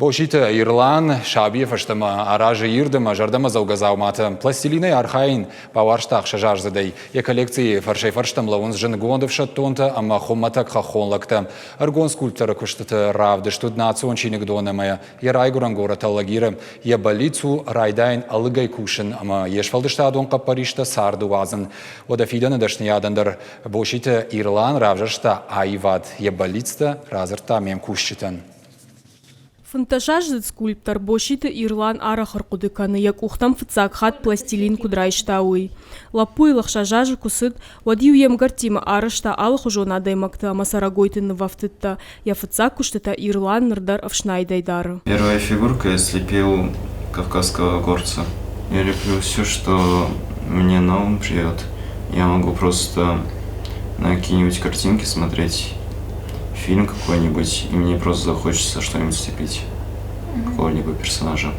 Боситы Ирлан сабийӕ фӕстӕмӕ аразы ирд ӕмӕ зӕрдӕмӕдзӕугӕ дзауматӕ. Пластилинӕй архайын бауарзта ӕхсӕзаздзыдӕй. Йӕ коллекцийы фӕрсӕй-фӕрстӕм лӕууынц зындгонд ӕфсӕддонтӕ ӕмӕ хуымӕтӕг хӕххон лӕгтӕ. Ӕрыгон скульпторы куыстыты равдыст уыд национ чиныгдон ӕмӕ йӕ райгуырӕн горӕт Алагиры. Йӕ бӕллиц у райдайын ӕлыгӕй кусын ӕмӕ йе сфӕлдыстадон хъӕппӕристӕ царды уадзын. Уӕдӕ фидӕны дӕсныйадӕн дӕр Боситы Ирлан равзӕрста аивад. Йӕ бӕллицтӕ радзырдта ме мкусджытӕн. Фынддӕсаздзыд скульптор Боситы Ирлан арӕх ӕрхъуыды кӕны, йӕ къухтӕм фыццаг хатт пластилин куыд райста, уый. Лӕппуйыл 6 азы куы цыд, уӕд-иу йе мгӕрттимӕ арӕзта алыхуызон адӕймӕгты ӕмӕ цӕрӕгойты нывӕфтыдтӕ. Йӕ фыццаг куыстытӕ Ирлан ныр дӕр ӕфснайдӕй дары. Первая фигурка я слепил кавказского горца. Я леплю все, что мне на ум придет. Я могу просто на какие-нибудь картинки смотреть, фильм какой-нибудь, и мне просто захочется что-нибудь слепить, какого-либо персонажа.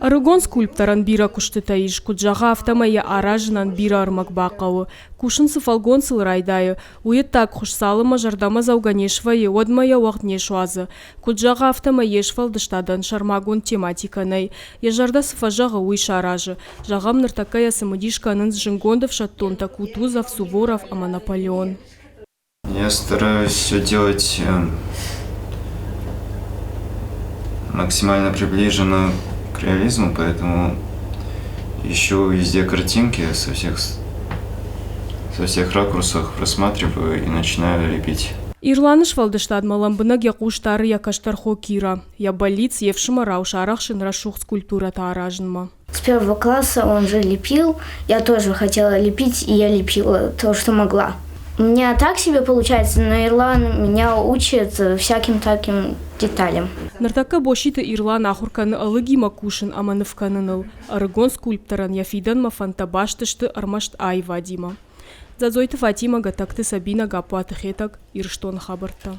Ӕрыгон скульпторӕн бирӕ куыстытӕ ис, куыд зӕгъы, афтӕмӕй йӕ аразынӕн бирӕ ӕрмӕг бахъӕуы. Кусын цы фӕлгонцыл райдайы, уый ӕддаг хуыз цалынмӕ зӕрдӕмӕдзӕугӕ не свӕййы, уӕдмӕ йӕ уӕгъд не суадзы. Куыд зӕгъы, афтӕмӕй йе сфӕлдыстадӕн сӕрмагонд тематикӕ нӕй. Йӕ зӕрдӕ цы фӕзӕгъы, уый саразы. Зӕгъӕм, ныртӕккӕ йӕ цымыдис кӕнынц зындгонд ӕфсӕддонтӕ Кутузов, Суворов ӕмӕ Наполеон. Я стараюсь все делать максимально приближенно к реализму, поэтому ищу везде картинки со всех ракурсов просматриваю и начинаю лепить. Ирланы сфӕлдыстадмӕ лӕмбынӕг йӕ хъус дары йӕ кӕстӕр хо Кира. Йӕ бӕллиц йе фсымӕрау сарӕхсын рӕсугъд скульптурӕтӕ аразынмӕ. С первого класса он же лепил, я тоже хотела лепить, и я лепила то, что могла. У меня так себе получается, но Ирлан меня учит всяким таким деталям. Ныртӕккӕ Боситы Ирлан ахуыр кӕны ӕлыгимӕ кусын ӕмӕ ныв кӕныныл. Ӕрыгон скульпторӕн йӕ фидӕнмӕ фӕндтӕ баст сты ӕрмӕст аивадимӕ. Дзӕдзойты Фатимӕ, Гӕтӕгты Сабинӕ, Гаппуаты Хетӕг, Ирыстоны хабӕрттӕ.